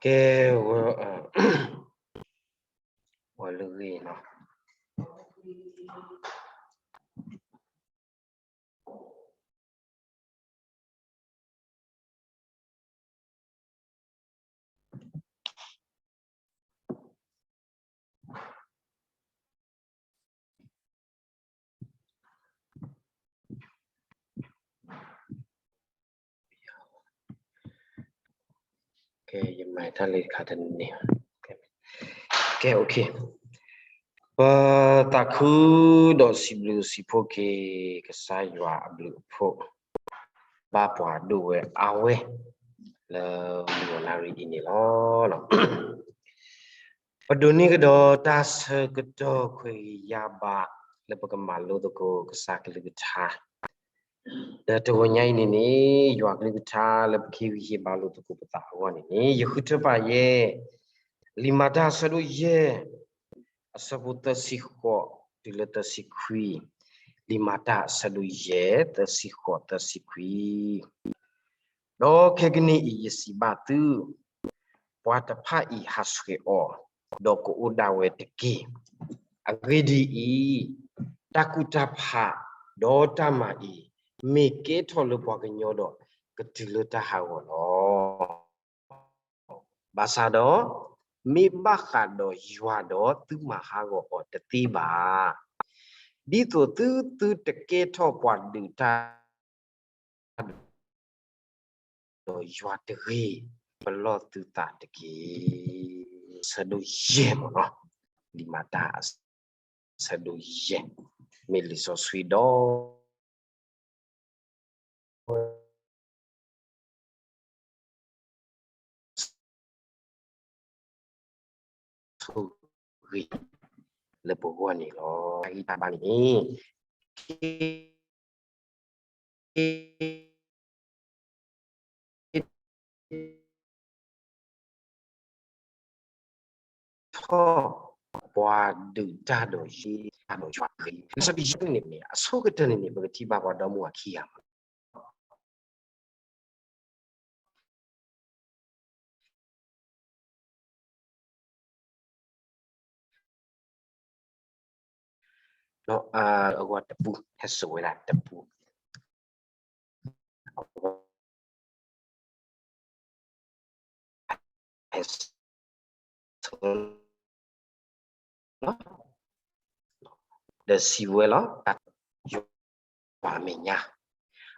ကဲ, ဝဲ, ဝဲလၢဂ့ၤနီၤ. ကဲ, ယမၤတၢ်လၢခါတန့ၢ်, ကဲ, ပသးခုဒီးစံးဘျုးစံးဖှိၣ်က့ၤ ကစၢ်ယွၤအဘျုးအဖှိၣ် ဘၣ်ပှၤဒိၣ်ဝဲအါဝဲ လၢမုၢ်နၤရံၣ်အံၤန့ၣ်လီၤ. ပဒိးန့ၢ်ကဒီးတၢ်ဆၢကတီၢ်ခွဲးဂၤဘၣ် လၢပကမၤလိသကိးကစၢ်ကလုၢ်ကထါ, ဒီးတဂီၤညါအံၤန့ၣ်န့ၣ် ယွၤကလုၢ်ကထါလၢပကဟ့ၣ်ဂံၢ်ဟ့ၣ်ဘါလိာ်သကိးပသးအဂီၢ်န့ၣ်န့ၣ် ယဃုထၢပာ်ယဲၢ် လံာ်မၤတၢ်အဆၢဒိၣ်ယဲၢ် အဆၢဖိသၢဆံဃိး တုၤလၢသၢဆံခွံ, လံာ်မၤတၢ်အဆၢဒိၣ်ယဲၢ် သၢဆံဃိး သၢဆံခွံ. ဒီးခဲကနံၣ်အံၤယစံးဘၣ်သု, ပှၤတဖၣ်အံၤဟးဆှဲးအီၤ, ဒီးကအိၣ်ဒၣ်ဝဲတက့ၢ်. အဂ့ၢ်ဒ်အံၤ, တၢ်ကူၣ်တၢ်ဖး ဒီးတၢ်မၤအံၤ မ့ၢ်ကဲထီၣ်လၢပှၤကညီဒီး ကတုၤလၢတၢ်ဟးဂီၤလီၤ. ဘၣ်ဆၣ်ဒီး မ့ၢ်ဘၣ်ဃးဒီးယွၤဒီး သုမၤဟးဂီၤအီၤတသ့ဘၣ်. ဒ်သိးသုသုတကဲထီၣ်ပှၤဒုးတၢ် ဒီးယွၤတဂ့ၤ, ပလီၢ်သုသးတက့ၢ်. ဆၢဒိၣ်ယဲၢ်မ့ၢ်နီၤ, လံာ်မၤတၢ်အဆၢဒိၣ်ယဲၢ်, မ့ၢ်လံာ်စီဆှံဒီး ဆိၣ်ဂ့ၤလၢပဂီၢ်န့ၣ်လီၤ. တၢ်ဂံၢ်တၢ်ဘါန့ၣ် ထီၣ်ပှၤဒုးတၢ်ဒီးယွၤ, တၢ်ဒီးယွၤဂ့ၤ, လံာ်စီဆှံန့ၣ်န့ၣ် အဆိကတၢၢ်န့ၣ်န့ၣ် ပကထံၣ်ဘၣ်ပှၤဒီမါဝၤခံဂၤမ့ၢ် အဂီၢ်တပူၤ ဟဲစိာ်ဝဲဒၣ်တပူၤ ဒီးစံးဝဲလီၤ, ယွၤအမဲာ်ညါ,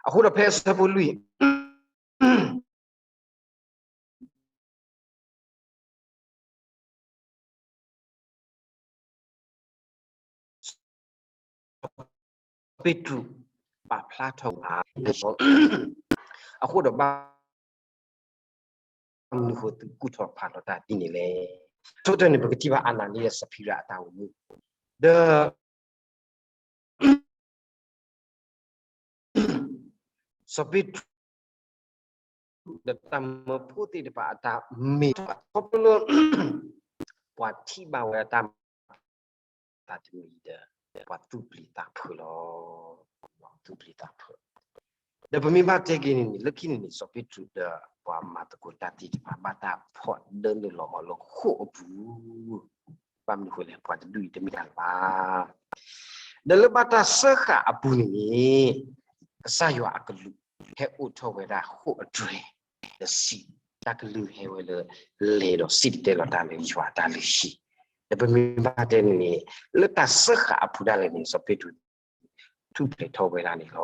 အဃိဒီးဖဲအဆၢဖိလွံၢ် စီၤပ့းတရူး ပာ်ဖျါထီၣ်ဝဲ အဃိဒီးဘၣ်မနုၤဃိသုကူၣ်ထီၣ်ဖးထီၣ်တၢ်ဒ်န့ၣ်လဲၣ်. အဆိကတၢၢ်န့ၣ် ပကထံၣ်ဘၣ်အနၤနံယၤ စဖံရၤအတၢ်အိၣ်မူ ဒီး စီၤပ့းတရူး ဒီးတၢ်မၢဖိသ့ၣ်တဖၣ်အတၢ်မ့ၢ်ထီၣ်အထီခီဖျိလၢ ပှၤထံၣ်ဘၣ်ဝဲအတၢ်မၤသးတမံၤဒီး ပှၤသူၣ်ပျံၤသးဖုးလီၤ. သူၣ်ပျံၤသးဖုး ဒီးပမ့ၢ်ဘၣ်တဲက့ၤန့ၣ်န့ၣ် လၢခံန့ၣ်န့ၣ် စီၤပ့းတရူးဒီးပှၤမၤသကိးတၢ်သ့ၣ်တဖၣ် ဘၣ်တၢ်ဖီၣ်ဒၢနုာ်လီၤအီၤလၢဃိာ်အပူၤ, ဘၣ်မနုၤဃိလဲၣ် ပှၤတဒူၣ်အံၤတမ့ၢ်တၢ်လၢၤဘၣ်. ဒီးလၢဘၣ်တၢ်စၢဃာ်အပူၤန့ၣ်န့ၣ် ကစၢ်ယွၤအကလူး ဟဲအိၣ်ထီၣ်ဝဲဒၣ်ဃိာ်အတြဲၤ, ဒီးစံးတၢ်ကလုၢ်ဟဲဝဲလၢ လဲၤဒီးစံၣ်တဲၤတဲလီၤတၢ်လၢယွၤအတၢ်လုၢ်ဟံၣ်, ဒီးပမ့ၢ်ဘၣ်တဲန့ၣ်န့ၣ် လၢတၢ်စၢဃာ်အပူၤဒၣ်လဲာ်န့ၣ် စီၤပ့းတရူး ထူၣ်ဖျဲးထီၣ်ဝဲဒၣ်န့ၣ်လီၤ.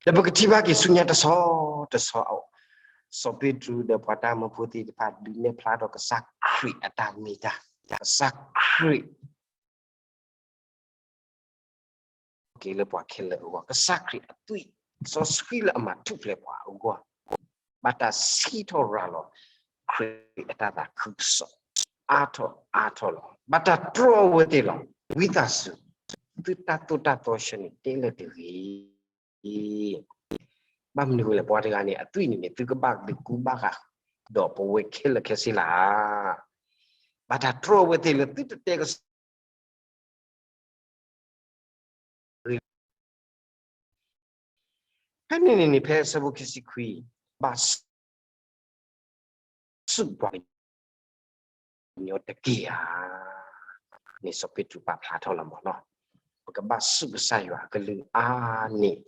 ဒီးပကထံၣ်ဘၣ်က့ၤဆူညါတဆီတဆီ စီၤပ့းတရူးဒီးပှၤတၢ်မၢဖိသ့ၣ်တဖၣ် ဒုးနဲၣ်ဖျါထီၣ်ကစၢ်ခရံာ်အတၢ်မ့ၢ်တၢ်, ကစၢ်ခရံာ် က့ၤလၢပှၤခဲလၢာ်အဂီၢ်, ကစၢ်ခရံာ်အသွံၣ်စီဆှံလၢအမၤထူၣ်ဖျဲးပှၤအဂီၢ်, ဘၣ်တၢ်စံးထီၣ်ရၤလီၤ ခရံာ်အတၢ်သးခုကစီၣ် အါထီၣ်အါထီၣ်လီၤ. ဘၣ်တၢ်တြီအဝဲသ့ၣ်လီၤ. ဝံသးစူၤ သုတၢ်သိၣ်တၢ်သီဆၢန့ၣ်တဲလၢာ်တဂ့ၤ. ဘၣ်မနုၤဃိလဲၣ် ပှၤတဂၤန့ၣ် အသွံၣ်န့ၣ်န့ၣ် သုကဘၣ်ဒုးကူဘၣ်ဃး ဒီးပဝဲခဲလၢာ်ခဲဆ့လၢ်ဧါ. ဘၣ်တၢ်တြီအဝဲသ့ၣ်လၢသုတတဲကစီၣ် ဖဲန့ၣ်န့ၣ်န့ၣ် ဖဲအဆၢဖိခံဆံခွံ ဘၣ်ဆူၣ်ပှၤကညီတက့ၢ်ဧါ. န့ၣ်စီၤပ့းတရူးပာ်ဖျါထီၣ်လီၤမ့ၢ်နီၤ, ပကဘၣ်ဆူၣ်ကစၢ်ယွၤအကလုၢ်အါန့ၣ်,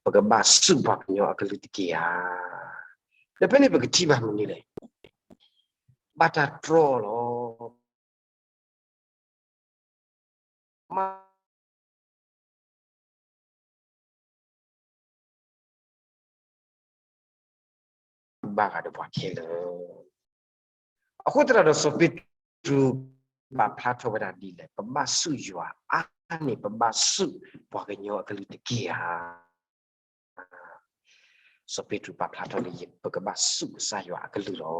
ပကဘၣ်ဆူၣ်ပှၤကညီအကလုၢ်တက့ၢ်ဧါ. ဒီးဖဲန့ၣ်ပကထံၣ်ဘၣ်မနုၤလဲၣ်, ဘၣ်တၢ်တြီလီၤ မၤ ဘၣ်ဃးဒီးပှၤခဲလၢာ်. အဃိသတးဒီးစီၤပ့းတရူးပာ်ဖျါထီၣ်ဝဲဒၣ်ဒ်လဲၣ်, ပဘၣ်ဆူၣ်ယွၤအါန့ၣ် ပဘၣ်ဆူၣ်ပှၤကညီအကလုၢ်တက့ၢ်ဧါ. စီၤပ့းတရူးပာ်ဖျါထီၣ်လၢ ပကဘၣ်ဆူၣ်ကစၢ်ယွၤအကလုၢ်လီၤ.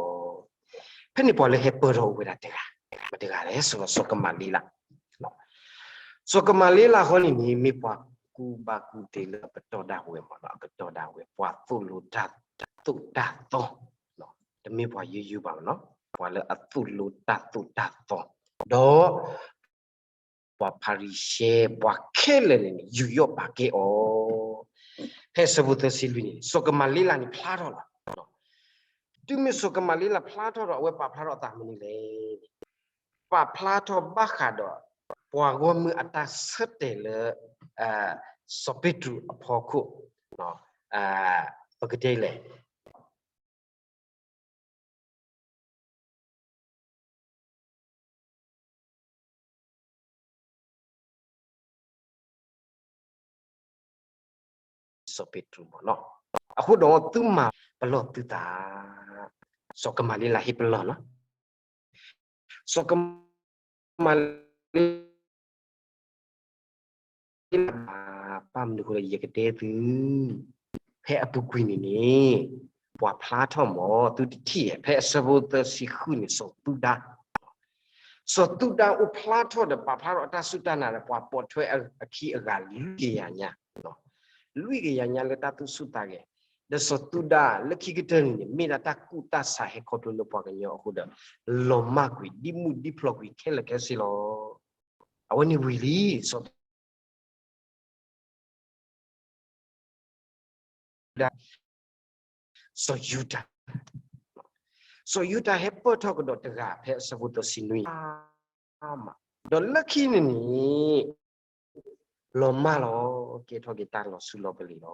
ဖဲန့ၣ်ပှၤလၢဟဲပၢၢ်ထီၣ်ဝဲဒၣ်တဂၤ, မတၤတဂၤလဲၣ်, စီၤကမၤလ့လး. စီၤကမၤလ့လးဃီန့ၣ်န့ၣ် မ့ၢ်ပှၤကူၣ်ဘၣ်ကူၣ်သ့လၢအပတီၢ်ဒၣ်ဝဲမ့ၢ်နီၤ, အပတီၢ်ဒၣ်ဝဲ ပှၤသိၣ်လိတၢ်သိၣ်တၢ်သီ, တမ့ၢ်ပှၤယိယိဘၣ်မ့ၢ်နီၤ, ပှၤလၢအသိၣ်လိတၢ်သိၣ်တၢ်သီ, ဒီး ပှၤဖၤရံၤၡဲ ပှၤခဲလၢာ်န့ၣ်န့ၣ် ယူးယီၣ်ပာ်ကဲအီၤ. ဖဲအဆၢဖိသၢဆံလွံၢ်န့ၣ် စီၤကမၤလ့လးန့ၣ်ဖျါထီၣ်လီၤ. တုၤမ့ၢ်စီၤကမၤလ့လးဖျါထီၣ်ဒီး အဝဲပာ်ဖျါထီၣ်အသးမနုၤလဲၣ်. ပာ်ဖျါထီၣ်ဘၣ်ဃးဒီး ပှၤဂီၢ်မုၢ်အတၢ်ဆၢတဲာ်လၢ စီၤပ့းတရူးအဖီခိၣ်, ပကတဲလဲၣ် စီၤပ့းတရူးမ့ၢ်နီၤ. အဃိဒီးသုမၤပလီၢ်သုသး, စီၤကမၤလ့လးဟ့ၣ်ပလီၢ်နီၤ. စီၤကမၤလ့လး ဘၣ်မနုၤအဃိဒီးယကတဲသု, ဖဲအပူၤကွံာ်န့ၣ်န့ၣ် ပှၤဖျါထီၣ်မ့ၢ်သုတထံၣ်ဧါ, ဖဲအဆၢဖိသၢဆံဃုန့ၣ် စီၤသူဒၤ စီၤသူဒၤအိၣ်ဖျါထီၣ်ဒီးပာ်ဖျါထီၣ်အတၢ်စူၢ်တၢ်နာ်ဒီး ပှၤပိာ်ထွဲအခံအဂၤလွံၢ်ကယၤညါ, လွံၢ်ကယၤညါလၢတၢ်သူၣ်ဆူၣ်သးဂဲၤ, ဒီးစီၤသူဒၤလၢခံကတၢၢ်န့ၣ်န့ၣ် မ့ၢ်ဒၣ်တၢ်ကူၣ်တၢ်ဆးဟဲခီဖျိလၢပှၤကညီအဃိဒီး လီၤမၢ်ကွံာ် ဒ်မုၣ်ဒ်ဖျိးကွံာ်ခဲလၢာ်ခဲဆ့လီၤ. အဝဲန့ၣ်ဝံၤလံ စီၤ စီၤယူဒၤ, စီၤယူဒၤဟဲပၢၢ်ထီၣ်ကဒီးတဂၤဖဲအဆၢဖိသၢဆံနွံ, ဒီးလၢခံန့ၣ်န့ၣ် လီၤမၢ်လီၤ ကဲထီၣ်က့ၤတၢ်လီၤဆူလီၤပလ့ၤလီၤ.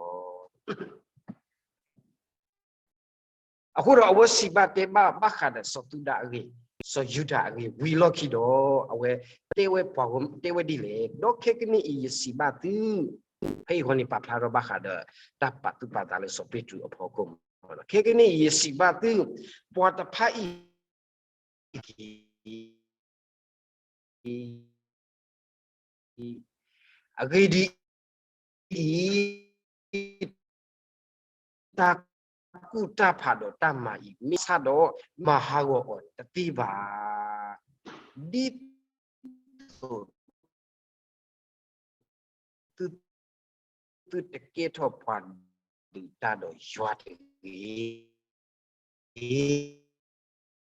အဃိဒီးအဝဲစံးဘၣ်တဲဘၣ်ဘၣ်ဃးဒီးစီၤသူဒၤအဂ့ၢ်, စီၤယူဒၤအဂ့ၢ် ဝံၤလီၢ်ခံဒီး အဝဲတဲဝဲပှၤဂီၢ် တဲဝဲဒ်လဲၣ်, ဒီးခဲကနံၣ်အံၤယစံးဘၣ်သု, ဖဲအံၤဃီန့ၣ် ပာ်ဖျါထီၣ်ဘၣ်ဃးဒီး တၢ်ပာ်သူၣ်ပာ်သးလၢစီၤပ့းတရူးအဖီခိၣ်, ခဲကနံၣ်အံၤယစံးဘၣ်သု, ပှၤတဖၣ်အံၤ အဂ့ၢ်ဒ်အံၤ, တၢ်ကူၣ်တၢ်ဖးဒီးတၢ်မၤအံၤ မ့ၢ်ဆၣ်ဒီး မၤဟးဂီၤအီၤတသ့ဘၣ်. ဒ်သိး သု သုတကဲထီၣ်ပှၤဒုးတၢ်ဒီးယွၤတဂ့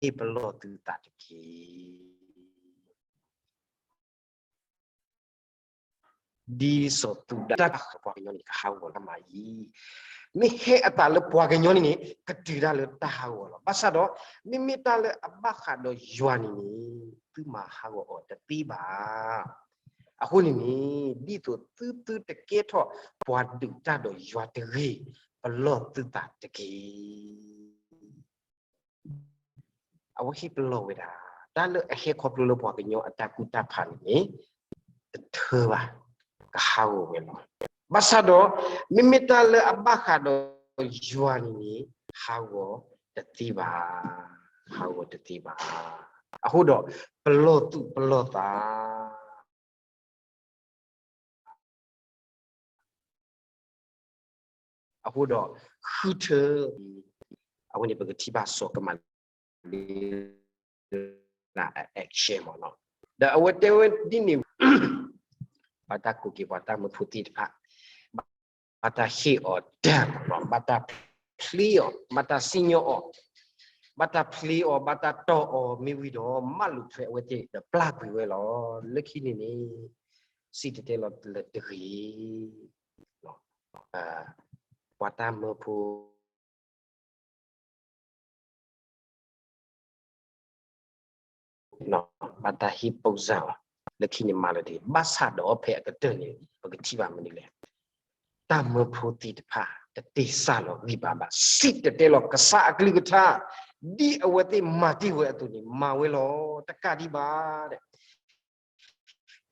ၤ, ပလီၢ်သုသးတက့ၢ်. ဒ်စီၤသူဒၤ တၢ်ဃးပှၤကညီန့ၣ် ကဟးဂီၤလၢမၤအံၤ, မ့ၢ်ဟဲအသးလၢပှၤကညီန့ၣ်န့ၣ် ကတုၤတၢ်လၢတၢ်ဟးဂီၤလီၤ. ဘၣ်ဆၣ်ဒီး မ့မ့ၢ်တၢ်လၢအဘၣ်ဃးဒီးယွၤန့ၣ်န့ၣ် သုမၤဟးဂီၤအီၤတသ့ဘၣ်. အဃိန့ၣ်န့ၣ် ဒ်သိးသုသုတကဲထီၣ်ပှၤဒုးတၢ်ဒီးယွၤတဂ့ၤ, ပလီၢ်သုသးတက့ၢ်. အဝဲဟ့ၣ်ပလီၢ်ဝဲဒၣ် တၢ်လၢအဟဲခီဖျိလၢပှၤကညီအတၢ်ကူၣ်တၢ်ဖးန့ၣ်န့ၣ် တထၢဘၣ်, ကဟးဂီၤဝဲလီၤ. ဘၣ်ဆၣ်ဒီး မ့မ့ၢ်တၢ်လၢအဘၣ်ဃးဒီးယွၤန့ၣ်န့ၣ် ဟးဂီၤတသ့ဘၣ်, ဟးဂီၤတသ့ဘၣ်. အဃိဒီး ပလီၢ်သူၣ်ပလီၢ်သး အဃိဒီး ဃုထၢ အဝဲန့ၣ်ပကထံၣ်ဘၣ်စီၤကမၤလ့လး action မ့ၢ်နီၤ. ဒီးအဝဲတဲဝဲဒ်န့ၣ် ဘၣ်တၢ်ကိးက့ၤပှၤတၢ်မၢဖိသ့ၣ်တဖၣ်, ဘၣ်တၢ်ဟ့ၣ်အီၤတၢ်မ့ၢ်နီၤ, ဘၣ်တၢ်ဖျ့အီၤ, ဘၣ်တၢ်စံၣ်ညီၣ်အီၤ, ဘၣ်တၢ်ဖျ့အီၤ ဘၣ်တၢ်တီၢ်အီၤမ့ၢ်ဝံၤဒီး မၢလိာ်ထွဲအဝဲသ့ၣ်ဒီးပျၢ်ကွံာ်ဝဲလီၤ. လၢခံန့ၣ်န့ၣ် စံၣ်တဲၤတဲလီၤလၢတဂ့ၤ ပှၤတၢ်မၢဖိ ဘၣ်တၢ်ဟ့ၣ်ပိၢ်စၢ်အီၤ လၢခံန့ၣ်မၤလၢတဂ့ၤ. ဘၣ်ဆၣ်ဒီးဖဲအကတၢၢ်န့ၣ် ပကထံၣ်ဘၣ်မနုၤလဲၣ်. တၢ်မၢဖိသ့ၣ်တဖၣ် တတ့စၢ်လီၤဂံၢ်ဘါဘၣ်. စံၣ်တဲၤတဲလီၤကစၢ်အကလုၢ်ကထါ ဒ်အဝဲသ့ၣ်မၤတ့ၢ်ဝဲအသိးန့ၣ် မၤဝဲလီၤ. တကးဒံးဘၣ်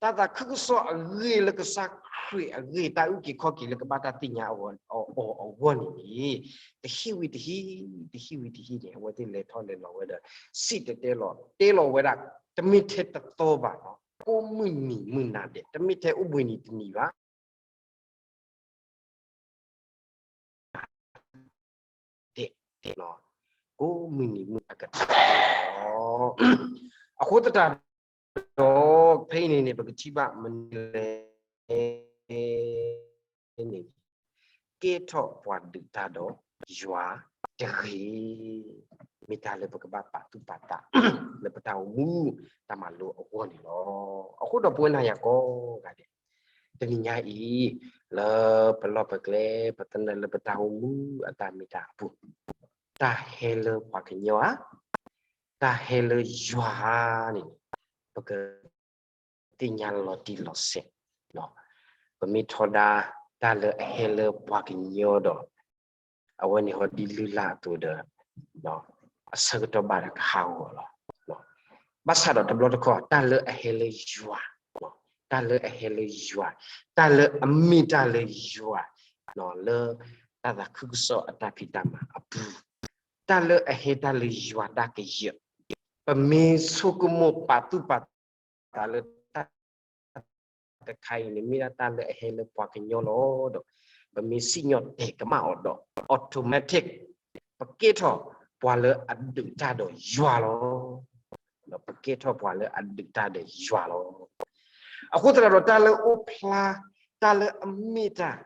တၢ်သးခုကစီၣ်အဂ့ၢ်လၢကစၢ်ခရံာ်အဂ့ၢ် တၢ်အုၣ်က့ၤခီၣ်က့ၤလၢကဘၣ်တၢ်သ့ၣ်ညါအီၤအဂီၢ်န့ၣ်န့ၣ် တဟံၣ်ဝံၤတဟံၣ် တဟံၣ်ဝံၤတဟံၣ်န့ၣ် အဝဲသ့ၣ်လဲၤထီၣ်လဲၤလီၤဝဲဒီး စံၣ်တဲၤတဲလီၤ တဲလီၤဝဲဒၣ် တမ့ၢ်ထဲတသီဘၣ်နီၤ ကိးမုၢ်နံၤမုၢ်နၤဒဲး တမ့ၢ်ထဲအိၣ်ဘှံးနံၤတနံၤဘၣ် ဒဲး ကိးမုၢ်နံၤမုၢ်နၤကတၢၢ်လီၤ. အဃိသတးဒီး ဖဲအံၤန့ၣ်န့ၣ် ပကထံၣ်ဘၣ်မနုၤလဲၣ်န့ၣ် ကဲထီၣ်ပှၤဒုးတၢ်ဒီးယွၤတဂ့ၤ မ့ၢ်တၢ်လၢပကဘၣ်ပာ်သူၣ်ပာ်သး လၢပတၢ်အိၣ်မူ တၢ်မၤလိအဂီၢ်န့ၣ်လီၤ. အဃိဒီးပဝဲနၤယၤကိးဂၤဒဲး တနံၤညါအံၤ လၢပလီၢ်ပကျဲ ပသနၢၣ်လၢပတၢ်အိၣ်မူအတၢ်မ့ၢ်တၢ်အပူၤ တၢ်ဟဲလၢပှၤကညီဧါ, တၢ်ဟဲလၢယွၤဧါန့ၣ် ပကသ့ၣ်ညါလီၤတံၢ်လီၤဆဲး, ပမ့ၢ်ထီဒါ တၢ်လၢအဟဲလၢပှၤကညီဒီး အဝဲန့ၣ်ဟီဒ်လုၢ်လၢ်အသိးဒီး အဆၢကတီၢ်ဘၣ်ဒီးကဟးဂီၤလီၤ. ဘၣ်ဆၣ်ဒီးတဘျီတခီၣ် တၢ်လၢအဟဲလၢယွၤ, တၢ်လၢအဟဲလၢယွၤ, တၢ်လၢအမ့ၢ်တၢ်လၢယွၤ လၢတၢ်သးခုကစီၣ်အတၢ်ဖံးတၢ်မၤအပူၤ, တၢ်လၢအဟဲတၢ်လၢယွၤဒၣ်ကယၢၤ, ပမ့ၢ်ဆိကမိၣ်ပာ်သူၣ်ပာ်သးလၢတၢ်တခါအံၤန့ၣ် မ့ၢ်ဒၣ်တၢ်လၢအဟဲလၢပှၤကညီလီၤဒီး ပမ့ၢ်စံၣ်ညီၣ်တဲာ်ကမၣ်အီၤဒီး automatic ပကဲထီၣ်ပှၤလၢအဒုးတၢ်ဒီးယွၤလီၤ. ပကဲထီၣ်ပှၤလၢအဒုးတၢ်ဒီးယွၤလီၤ. အဃိသတးဒီးတၢ်လၢအိၣ်ဖျါ, တၢ်လၢအမ့ၢ်တၢ်,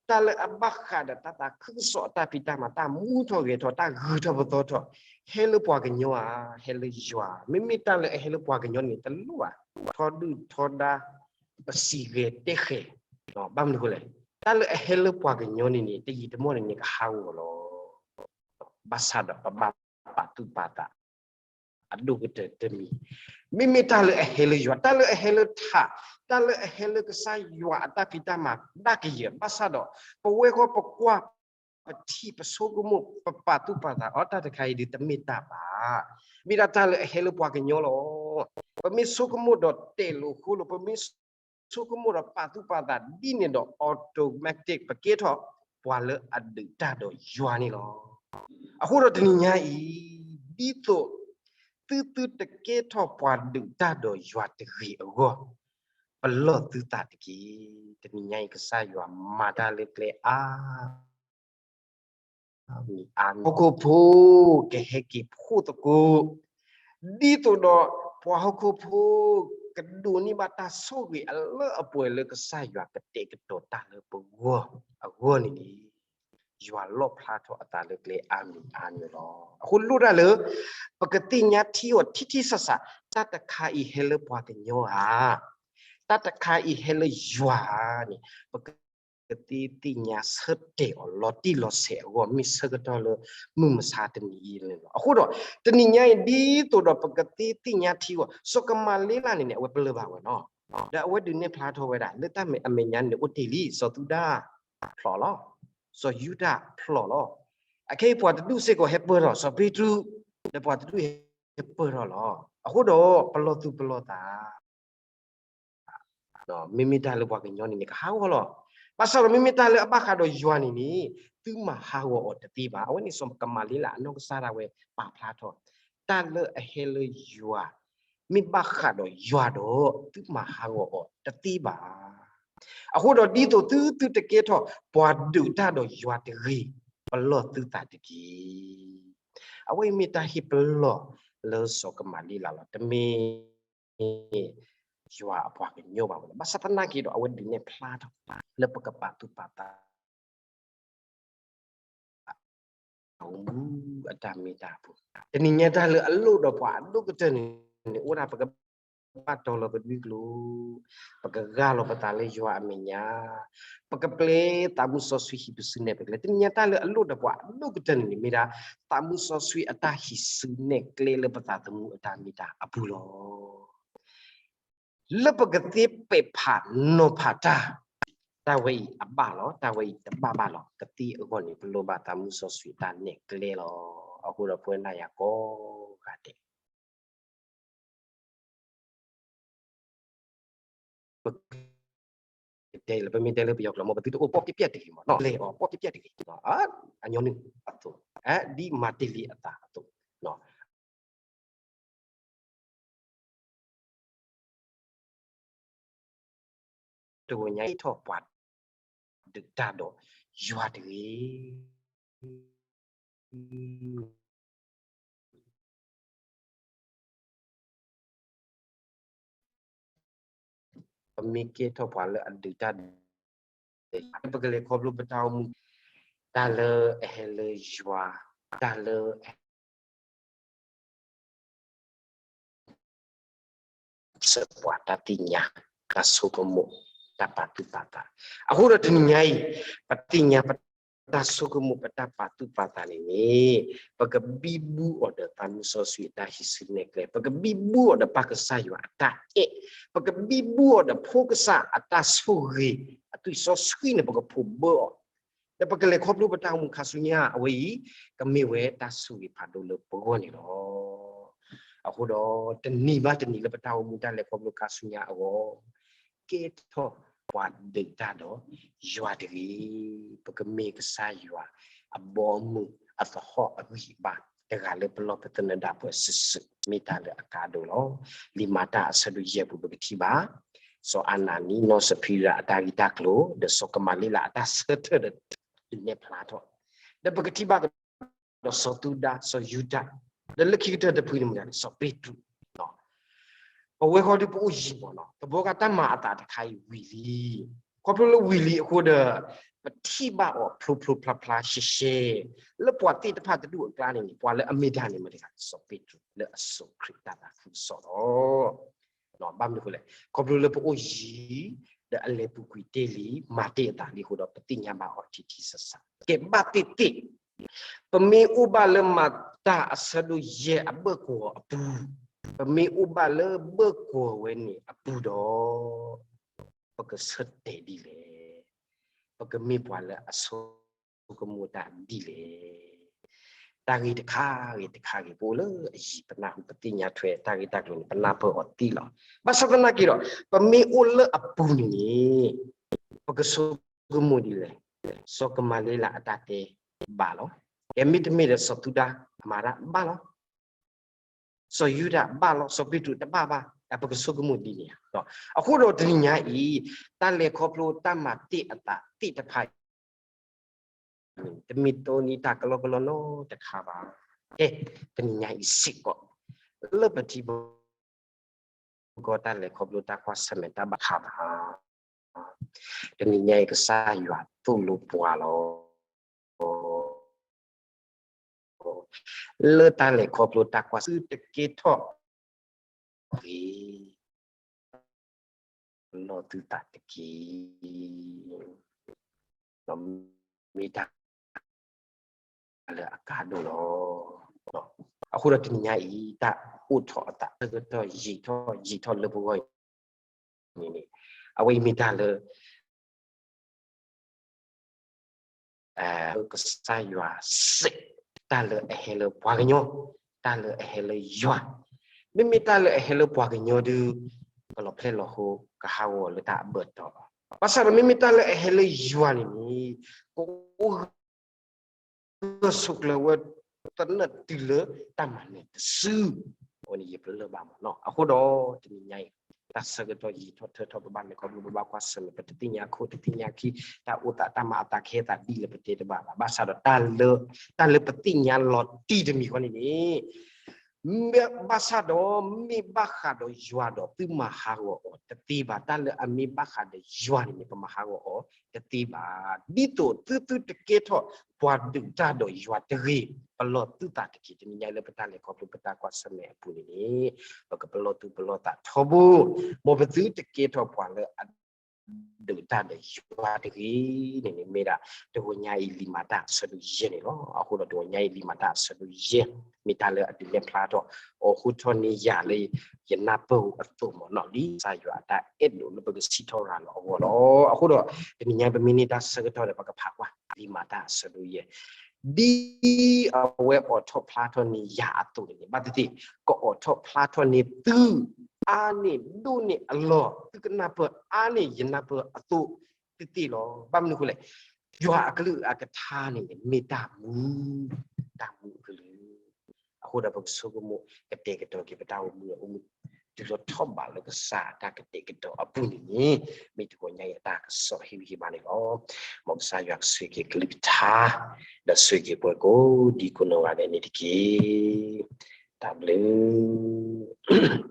တၢ်လၢအဘၣ်ဃးဒီးတၢ်သးခုကစီၣ်အတၢ်ဖံးတၢ်မၤ, တၢ်မူထီၣ်ဂဲၤထီၣ်, တၢ်ဂုၤထီၣ်ပသီထီၣ်, ဟဲလၢပှၤကညီဧါ, ဟဲလၢယွၤ, မ့မ့ၢ်တၢ်လၢအဟဲလၢပှၤကညီန့ၣ် တလိၣ်ဘၣ်, ထီဒုၣ်ထီဒါ, ပစံးဂဲၤတဲဃဲၤ, ဘၣ်မနုၤအဃိလဲၣ်, တၢ်လၢအဟဲလၢပှၤကညီန့ၣ်န့ၣ် တယံာ်တမီၢ်န့ၣ်န့ၣ် ကဟးဂီၤလီၤ. ဘၣ်ဆၣ်ဒီးပဘၣ်ပာ်သူၣ်ပာ်သး အဒိၣ်ကတၢၢ်တမံၤ, မ့မ့ၢ်တၢ်လၢအဟဲလၢယွၤ, တၢ်လၢအဟဲလၢထး, တၢ်လၢအဟဲလၢကစၢ်ယွၤအတၢ်ဖံးတၢ်မၤဒၣ်ကယၢၤ, ဘၣ်ဆၣ်ဒီး ပဝဲဃီပကွၢ်, ပထံၣ်, ပဆိကမိၣ်, ပပာ်သူၣ်ပာ်သးအီၤ တၢ်တခါအံၤဒုးတမ့ၢ်တၢ်ဘၣ်. မ့ၢ်ဒၣ်တၢ်လၢအဟဲလၢပှၤကညီလီၤ. ပမ့ၢ်ဆိကမိၣ်ဒီးတဲာ်လိာ်ဃိလိာ်, ပမ့ၢ်ဆိကမိၣ်ဒီးပာ်သူၣ်ပာ်သးဒ်န့ၣ်ဒီး automatic ပကဲထီၣ်ပှၤလၢအဒုးတၢ်ဒီးယွၤန့ၣ်လီၤ. အဃိဒီးတနံၤညါအံၤ, ဒ်သိး သုသုတကဲထီၣ်ပှၤဒုးတၢ်ဒီးယွၤတဂ့ၤအဂီၢ်, ပလီၢ်သုသးတက့ၢ်. တနံၤညါအံၤ ကစၢ်ယွၤမၤတၢ်လၢကျဲအါ မံၤအါမံၤ, ဟီၣ်ခိၣ်ဖိကဟဲက့ၤဖှိၣ်သကိး, ဒ်သိးဒီးပှၤဟီၣ်ခိၣ်ဖိ ကဒိးန့ၢ်ဘၣ်တၢ်ဆိၣ်ဂ့ၤအလၢအပှဲၤလၢကစၢ်ယွၤကတဲာ်ကတီၤတၢ်လၢပဂီၢ်အဂီၢ်န့ၣ်န့ၣ်, ယွၤလီၣ်ဖျါထီၣ်အသးလၢကျဲအါမံၤအါမံၤလီၤ. အဃိလိၣ်ဒၣ်လၢ ပကသ့ၣ်ညါထံအီၤထံထံဆးဆး, တၢ်တခါအံၤဟဲလၢပှၤကညီဧါ, တၢ်တခါအံၤဟဲလၢယွၤဧါန့ၣ် ပက ကသ့သ့ၣ်ညါဆၢတဲာ်အီၤလီၤတံၢ်လီၤဆဲးအဂီၢ် မ့ၢ်ဆၢကတီၢ်လၢမုၢ်မဆါတနံၤအံၤန့ၣ်လီၤ. အဃိဒီး တနံၤညါအံၤ ဒ်သိးဒီးပကသ့သ့ၣ်ညါထံအီၤ စီၤကမၤလ့လးန့ၣ်န့ၣ် အဝဲပလၢၢ်ဘၣ်ဝဲနီၤ, ဒီးအဝဲဒုးနဲၣ်ဖျါထီၣ်ဝဲဒၣ် လၢတၢ်မဲာ်အမဲာ်ညါန့ၣ် အိၣ်တ့ၢ်လံ စီၤသူဒၤ ဖျိးလီၤ, စီၤယူဒၤဖျိးလီၤ, အခဲအံၤပှၤတဒူၣ်စ့ၢ်ကီးဟဲပၢၢ်ထီၣ် စီၤပ့းတရူး, ဒီးပှၤတဒူၣ်ဟဲပၢၢ်ထီၣ်လီၤ. အဃိဒီးပလီၢ်သူၣ်ပလီၢ်သး မ့မ့ၢ်တၢ်လၢပှၤကညီန့ၣ်န့ၣ် ကဟးဂီၤလီၤ. ဘၣ်ဆၣ်ဒီးမ့မ့ၢ်တၢ်လၢအဘၣ်ဃးဒီးယွၤန့ၣ်န့ၣ် သုမၤဟးဂီၤအီၤတသ့ဘၣ်. အဝဲန့ၣ်စီၤကမၤလ့လးအနီၢ်ကစၢ်ဒၣ်ဝဲ ပာ်ဖျါထီၣ် တၢ်လၢအဟဲလၢယွၤ မ့ၢ်ဘၣ်ဃးဒီးယွၤဒီး သုမၤဟးဂီၤအီၤတသ့ဘၣ်. အဃိဒီးဒ်သိးသုသုတကဲထီၣ် ပှၤဒုးတၢ်ဒီးယွၤတဂ့ၤ, ပလီၢ်သုသးတက့ၢ်. အဝဲအံၤမ့ၢ်တၢ်ဟ့ၣ်ပလီၢ်လၢစီၤကမၤလ့လးလီၤ. တမ့ၢ် ယွၤအပှၤကညီဘၣ်ဝဲလီၤ. ဘၣ်ဆၣ်သနာ်က့ဒီး အဝဲဒုးနဲၣ်ဖျါထီၣ် လၢပကပာ်သူၣ်ပာ်သး အိၣ်မူအတၢ်မ့ၢ်တၢ်အပူၤ, တနံၤညါတၢ်လၢအလိၣ်ဒီးပှၤအဒိၣ်ကတၢၢ်န့ၣ် အိၣ်ဒၣ်ပကဘၣ်တီလီၤပဒွံကျိၤ, ပကဂၢ်လီၤပသးလၢယွၤအမဲာ်ညါ, ပကပျဲသးမုၢ်စီဆှံဟံးစုနဲၣ်ကျဲ. တနံၤညါတၢ်လၢအလိၣ်ဒီးပှၤအဒိၣ်ကတၢၢ်န့ၣ်န့ၣ် မ့ၢ်ဒၣ် သးမုၢ်စီဆှံအတၢ်ဟံးစုနဲၣ်ကျဲလၢပသးသမူအတၢ်မ့ၢ်တၢ်အပူၤလီၤ. လၢပကသ့ပဲာ်ဖးနီၤဖးတၢ်, တၢ်ဝဲအံၤအဘၣ်လီၤ, တၢ်ဝဲအံၤတဘၣ်ဘၣ်လီၤ. ကသ့အဂီၢ်န့ၣ် ပလိၣ်ဘၣ်သးမုၢ်စီဆှံအတၢ်နဲၣ်ကျဲလီၤ. အဃိဒီးပဝဲနၤယၤကိးဂၤဒဲး ပကတဲလၢ ပမ့ၢ်တဲလၢပယီၤကျိာ်မ့ၢ် ပသုတအိၣ်ပီၣ်က့ပျဲၢ်တဂ့ၤမ့ၢ်နီၤ, လဲၤအီၤပီၣ်က့ပျဲၢ်တဂ့ၤ, အညီနုၢ်အသိး, ဒ်မၤတ့ၢ်လံအသးအသိး တဂီၤညါအံၤထီၣ်ပှၤဒုးတၢ်ဒီးယွၤတဂ့ၤ. ပမ့ၢ်ကဲထီၣ်ပှၤလၢအဒုးတၢ်ဒီးယွၤ, ပကလဲၤခီဖျိပတၢ်အိၣ်မူ, တၢ်လၢအဟဲလၢယွၤ, တၢ်လၢ စၢၤပှၤတၢ်သ့ၣ်ညါ, တၢ်ဆိကမိၣ်, တၢ်ပာ်သူၣ်ပာ်သး. အဃိဒီးတနံၤညါအံၤ, ပသ့ၣ်ညါပတၢ်ဆိကမိၣ် ပတၢ်ပာ်သူၣ်ပာ်သးန့ၣ်န့ၣ်, ပကဘံဘူအီၤဒီးသးမုၢ်စီဆှံအတၢ်ဟံးစုနဲၣ်ကျဲ, ပကဘံဘူအီၤဒီးပၢ်ကစၢ်ယွၤအတၢ်အဲၣ်, ပကဘံဘူအီၤဒီးဖိကစၢ်အတၢ်ဆိၣ်ဂ့ၤ, အသွံၣ်စီဆှံန့ၣ် ပကဖီၣ်ဘၢအီၤ ဒီးပကလဲၤခီဖျိပတၢ်အိၣ်မူခါဆူညါအဝဲအံၤ, ကမ့ၢ်ဝဲတၢ်ဆိၣ်ဂ့ၤဖးဒိၣ်လၢပဂီၢ်န့ၣ်လီၤ. အဃိဒီးတနံၤဘၣ်တနံၤလၢပတၢ်အိၣ်မူတၢ်လဲၤခီဖျိခါဆူညါအဂီၢ်, ကဲထီၣ်ပှၤဒုးတၢ်ဒီးယွၤတဂ့ၤ. ပကမ့ၢ်ကစၢ်ယွၤအဘီအမုၢ်အသဟီၣ်အဂံၢ်အဘါတဂၤလၢပလီၢ်ပသနၢၣ်ဒၣ်ပှၤစုာ်စုာ်, မ့ၢ်တၢ်လၢအကါဒိၣ်လီၤ. လံာ်မၤတၢ်အဆၢဒိၣ်ယဲၢ်ပူၤ ပကထံၣ်ဘၣ် စီၤအၤနၤနံအတၢ်ဂ့ၢ်တၢ်ကျိၤ, ဒီးစီၤကမၤလ့လးအတၢ်ဆၢထၢၣ်ဒီး နဲၣ်ဖျါထီၣ်, ဒီးပကထံၣ်ဘၣ်ကဒီးစီၤသူဒၤ, စီၤယူဒၤ, ဒီးလၢခံကတၢၢ်တဖုန့ၣ်မ့ၢ်ဒၣ်စီၤပ့းတရူး. ပဝဲဃီဒုးပအိၣ်ယံၤမ့ၢ်နီၤ, တဘျီဃီတၢ်မၤအသးတခါအံၤဝံၤလံ. ခီဖျိလၢဝံၤလံအဃိဒီး, ပထံၣ်ဘၣ်အီၤဖျိဖျိဖျါဖျါရှဲရှဲ, လၢပှၤသ့ၣ်တဖၣ်တဒူၣ်အကျါန့ၣ်န့ၣ် ပှၤလၢအမ့ၢ်တၢ်န့ၣ်မ့ၢ်တဂၤ စီၤပ့းတရူးလၢအစိာ်ခရံာ်တၢ်သးခုကစီၣ်လီၤ. ဘၣ်မနုၤအဃိလဲၣ်, ခီဖျိလၢပအိၣ်ယံၤ, ဒီးအလဲၤပူၤကွံာ်တ့ၢ်လံ, မၤတ့ၢ်အသးလံအဃိဒီး ပသ့ၣ်ညါဘၣ်အီၤထံထံဆးဆး, ကဲဘၣ်သ့ၣ်သ့ၣ် ပမ့ၢ်အိၣ်ဘၣ်လၢမၤတၢ်အဆၢဒိၣ်ယဲၢ်အဘၢၣ်ကဝီၤအပူၤ, ပမ့ၢ်အိၣ်ဘၣ်လၢဘၢၣ်ကဝီၤဝဲန့ၣ်အပူၤဒီး, ပကဆၢတဲာ်ဒ်လဲၣ်, ပကမ့ၢ်ပှၤလၢအဆိကမိၣ်တၢ်ဒ်လဲၣ်. တၢ်ဂ့ၢ်တခါဂ့ၤတခါဂ့ၤ ပအိၣ်လၢအယံၤ ပနၢ်ဟူပသ့ၣ်ညါထွဲ တၢ်ဂ့ၢ်တၢ်ကျိၤန့ၣ် ပနၢ်ပၢၢ်အီၤသ့လီၤ. ဘၣ်ဆၣ်သနာ်က့ဒီး, ပမ့ၢ်အိၣ်လၢအပူၤန့ၣ်န့ၣ်, ပကဆိကမိၣ်ဒ်လဲၣ်. စီၤကမၤလ့လးအတၢ်တဲဘၣ်လီၤ. ကဲမ့တမ့ၢ်ဒီးစီၤသူဒၤအမၤတၢ်ဘၣ်လီၤ. စီၤယူဒၤဘၣ်လီၤ, စီၤပ့းတရူးတဘၣ်ဘၣ်, ပကဆိကမိၣ်ဒ်န့ၣ်ဧါ. အဃိဒီးတနံၤညါအံၤ, တၢ်လဲၤခီဖျိတၢ်မၤတ့ၢ်အသးသ့ၣ်တဖၣ်အံၤ, တမ့ၢ်တအိၣ်န့ၢ်တၢ်ကလီကလီနီတခါဘၣ်. ကဲ, တနံၤညါအံၤစ့ၢ်ကီး, လၢပထံပကီၢ်တၢ်လဲၤခီဖျိတၢ်ကွၢ်ဆၢၣ်မဲာ်တၢ်ဘၣ်တခါဘၣ်. တနံၤညါအံၤကစၢ်ယွၤသိၣ်လိပှၤလီၤ. လၢတၢ်လဲၤခီဖျိတၢ်ကွၢ်ဆၢၣ်မဲာ်တကဲထီၣ်ဂ့ၤ, လီၤသုသးတက့ၢ်. ဒီးမ့ၢ်တၢ်လၢအကါဒိၣ်လီၤ. အဃိဒီးတနံၤညါအံၤ တၢ်အိၣ်ထီၣ်အသးဆၢကတီၢ်ယံာ်ထီၣ်ယံာ်ထီၣ်လၢပဂီၢ်အံၤန့ၣ်, အဝဲအံၤမ့ၢ်တၢ်လၢ ကစၢ်ယွၤစံး, တၢ်လၢအဟဲလၢပှၤကညီ, တၢ်လၢအဟဲလၢယွၤ, မ့မ့ၢ်တၢ်လၢအဟဲလၢပှၤကညီဒုး, ကလီၤဖျဲၣ်လီၤဟိ ကဟးဂီၤလၢတၢ်အဘၢၣ်တီၤလီၤ. ဘၣ်ဆၣ်ဒီးမ့မ့ၢ်တၢ်လၢအဟဲလၢယွၤန့ၣ်န့ၣ်, ကအိၣ် ဂၢၢ်ဆိးကျၢၤဝဲ သနၢၣ်တုၤလၢတၢ်မၤနၢၤတစု, အဝဲန့ၣ်ယပလၢၢ်ဘၣ်မးနီၤ. အဃိဒီးတနံၤညါအံၤ, တၢ်ဆၢကတီၢ်ယံာ်ထီၣ်ထၢထီၣ် ပဘၣ်လဲၤခီဖျိ ပဘၣ်ကွၢ်ဆၢၣ်မဲာ် ပတသ့ၣ်ညါခိၣ်တသ့ၣ်ညါခံ, တၢ်အိၣ်သးတၢ်မၤအသးကဟဲသးဒ်လဲၣ်ပတဲတဘၣ်ဘၣ်. ဘၣ်ဆၣ်ဒီးတၢ်လၢ, တၢ်လၢပသ့ၣ်ညါလီၤတံၢ်တမံၤဃီန့ၣ်န့ၣ် ဘၣ်ဆၣ်ဒီး မ့ၢ်ဘၣ်ဃးဒီးယွၤဒီး သုမၤဟးဂီၤအီၤတသ့ဘၣ်. တၢ်လၢအမ့ၢ်ဘၣ်ဃးဒီးယွၤန့ၣ်န့ၣ် ပမၤဟးဂီၤအီၤတသ့ဘၣ်. ဒ်သိးသုသုတကဲထီၣ်ပှၤဒုးတၢ်ဒီးယွၤတဂ့ၤ, ပလီၢ်သုသးတက့ၢ်. တနံၤညါလၢပတၢ်လဲၤခီဖျိပတၢ်ကွၢ်ဆၢၣ်မဲာ်အပူၤန့ၣ်န့ၣ် ပကပလီၢ်သူၣ်ပလီၢ်သးထီဘိ, မ်ပသုတကဲထီၣ်ပှၤလၢအ ဒုးတၢ်ဒီးယွၤတဂ့ၤန့ၣ်န့ၣ် မ့ၢ်ဒၣ်တဂီၤညါအံၤလံာ်မၤတၢ်အဆၢဒိၣ်ယဲၢ်န့ၣ်လီၤ. အဃိဒီးတဂီၤညါအံၤလံာ်မၤတၢ်အဆၢဒိၣ်ယဲၢ် မ့ၢ်တၢ်လၢအဒုးနဲၣ်ဖျါထီၣ် အိၣ်ဃူထီၣ်န့ၢ်ယၤလၢ ယနၢ်ပၢၢ်အသိးမ့ၢ်နီၢ် လံာ်ကစၢ်ယွၤအတၢ်အဲၣ်ဒိးလၢပကစံးထီၣ်ရၤလီၤအဂီၢ်လီၤ. အဃိဒီး တနံၤညါပမ့ၢ်န့ၢ်တၢ်ဆၢကတီၢ်ဒီး ပကဖးကွၢ် လံာ်မၤတၢ်အဆၢဒိၣ်ယဲၢ် ဒ်အဝဲအိးထီၣ်ဖျါထီၣ်န့ၢ်ယၤအသိးန့ၣ်န့ၣ် ဘၣ်သ့ၣ်သ့ၣ် ကအိးထီၣ်ဖျါထီၣ်န့ၢ်သု အါန့ၢ်ဒိၣ်န့ၢ်အလီၢ် သုကနၢ်ပၢၢ်အါန့ၢ်ယနၢ်ပၢၢ်အသိးသ့ၣ်သ့ၣ်လီၤ. ဘၣ်မနုၤအဃိလဲၣ်, ယွၤအကလုၢ်အကထါန့ၣ်န့ၣ် မ့ၢ်တၢ်မူ, တၢ်မူအကလုၢ်. အဃိဒီးပကဆိကမိၣ်ကတဲာ်ကတီၤက့ၤပတၢ်အိၣ်မူ အိၣ်မူတုၤလီၤထီၣ်ဘးလၢကစၢ်အတၢ်ကတဲာ်ကတီၤအပူၤန့ၣ်န့ၣ် မ့ၢ်တဂီၤညါအံၤအတၢ်ကစီၣ်ဟ့ၣ်ဂံၢ်ဟ့ၣ်ဘါန့ၣ်လီၤ. မ်ကစၢ်ယွၤကဆိၣ်ဂ့ၤက့ၤကလုၢ်ကထါ ဒီးဆိၣ်ဂ့ၤက့ၤပှၤကိးဒံကိးနီၢ်ဂၤဒဲးန့ၣ်တက့ၢ်. တၢ်ဘျုး